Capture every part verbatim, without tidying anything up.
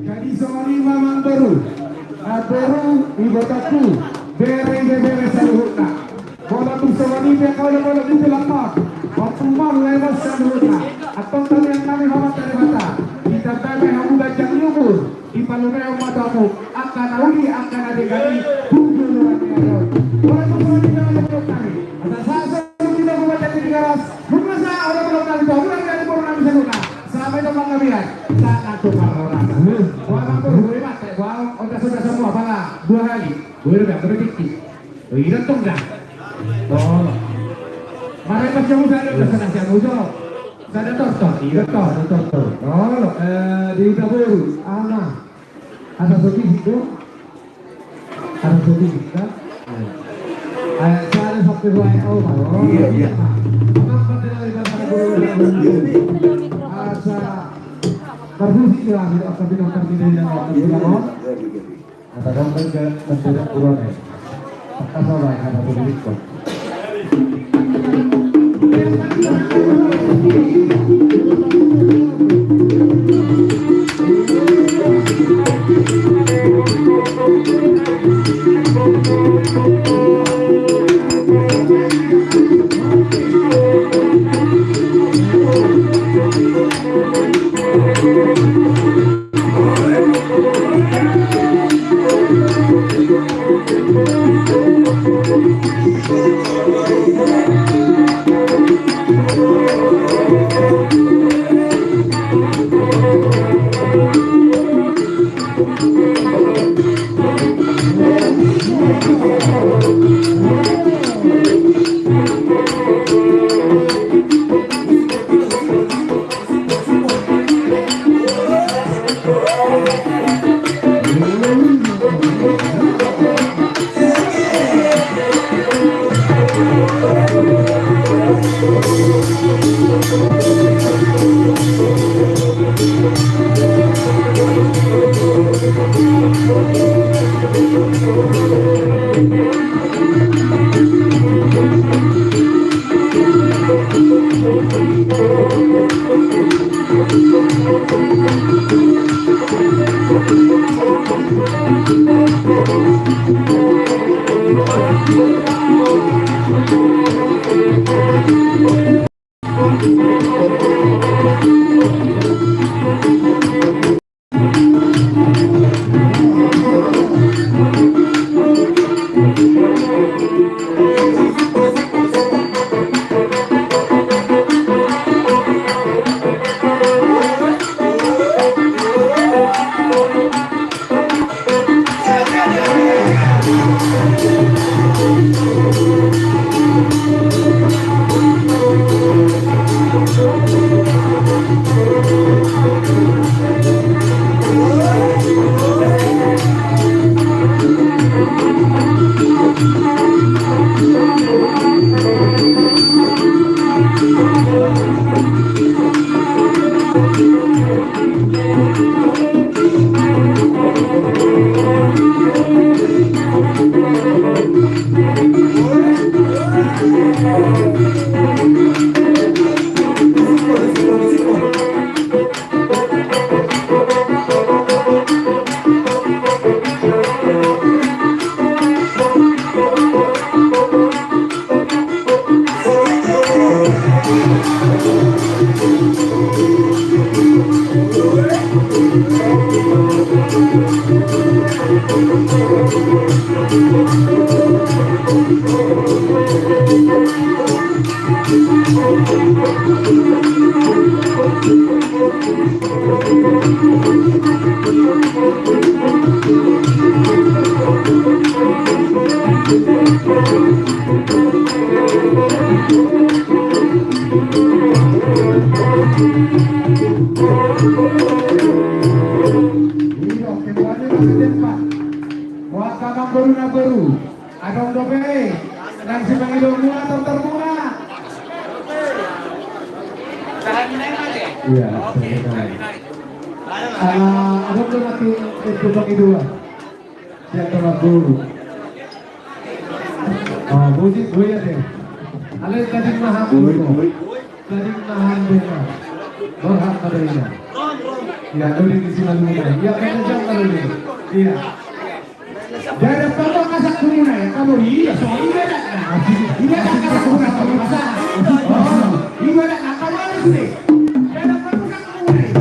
Jadi songon i ma amangboru, namboru, ibotongku, bere, ibebere saluhutna. Molo tung songon i pe, molo, molo tung pe lamot, ompung ma ulaon saluhutna. Antong tamiang nami ma tu Debata, ditambai ma hamu ganjang ni umur, dipalumehon ma tu hamu angka na uli, angka na denggan i, tu joloan ni ari on. Molo tung songon i pe, molo tung nami, asa sahat saluhut di na gumanjang di Tigaras, nunga sahat ulaon nami tu hamu, angka na di boru nami saluhutna. Sahat ma i tu panggabean, sahat nang tu parhorasan. Boha ma boru, boha ma, boha, ondas-ondas hamu, apala dua hali. Boha do, boha do, tingki. Ida tong da. Tolong. Marempas jamu sada, sada siamu jo. Sada tortor, ida tortor, tortor. Tolong. Eh, di Ida boru, ama. Ada sopi situ. Ada sopi situ kan? Eh, sada sampai dua, oh, oh. Iya, iya. Asa. Permisi, ya, kita akan pindah, pindah, pindah. Iya, iya. Asa dong kan ke mendadak bulan ya. Maka salah ada pemilik kok. Adong dope nang sipangidoonmuna, tortormuna. Iya, adong do nanti itu pangidoan. Siap, Bapak Guru. Oh, musik, oh iya deh. Ale tadi maha. Tadi maha beta. Borhat pada iya. Iya, duri di sini dulu. Iya, kena jam dulu. Iya. Jadi apa kasak kumuna ya? Kamu iya, so iya dah. Iya dah kasak kumuna, kamu masalah. Oh, iya dah, kamu harus nih. Jadi apa kasak kumuna ya?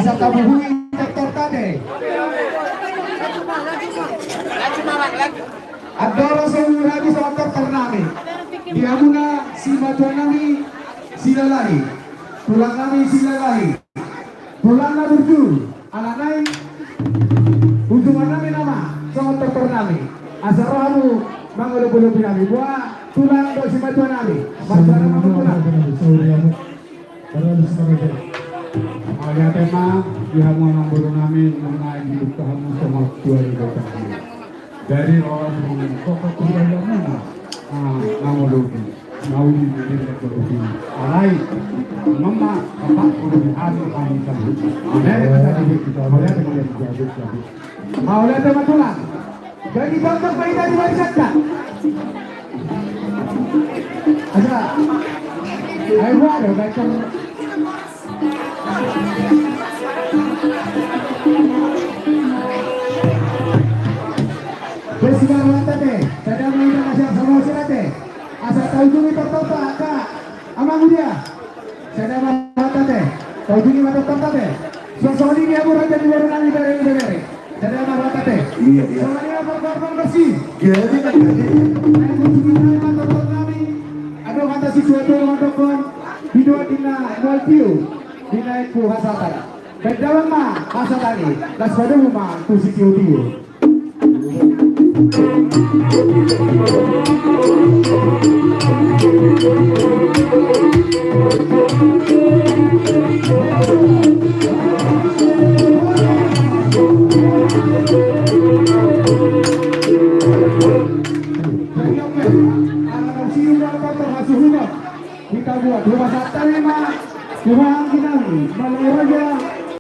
Asa tabuhui tortorta ate. Andorang so huhut habis on tortor nami. Di hamuna simatua nami Silalahi. Tulang nami Silalahi. Tulang na burju. Alani i ujungan nami nama songon tortor nami. Asa ro hamu mangolopolopi nami. Boha tulang dohot simatua nami. Martua nama tulang. Mauliate ma di hamu amangboru nami, nunga dibuka hamu songon tua ni gotong. Dari roha ni pokok budaya muna. Ah, mangolopi. Mauli di diri gotong. Alai. Mama, apa, kudu di hami, hami, hami. Mauliate ma tulang. Jadi bangga baina di warisan ta. Asa. Ayo, buat ada bacaan. Besi baru ate. Sada ma ina masih sama sirate. Asa taujungi tortorta, Kak. Amang dia. Sada ma rohanta ate. Taujungi ma tortorta ate. Songon i di hamu raja ni boru nami, bere ni bere. Sada ma rohanta ate. Iya, iya. Songon i ma tortor bersih. Jadi kan jadi. Ayo, ujungi ma tortor nami. Adong hata situatua mandokkon. Pido di na mual tio. Di na iku hasatan. Baen damang ma hasatan i. Las padomu ma tu sitiotio. Hita buat rumah satan ma. Rumah angginan, Balai Raja.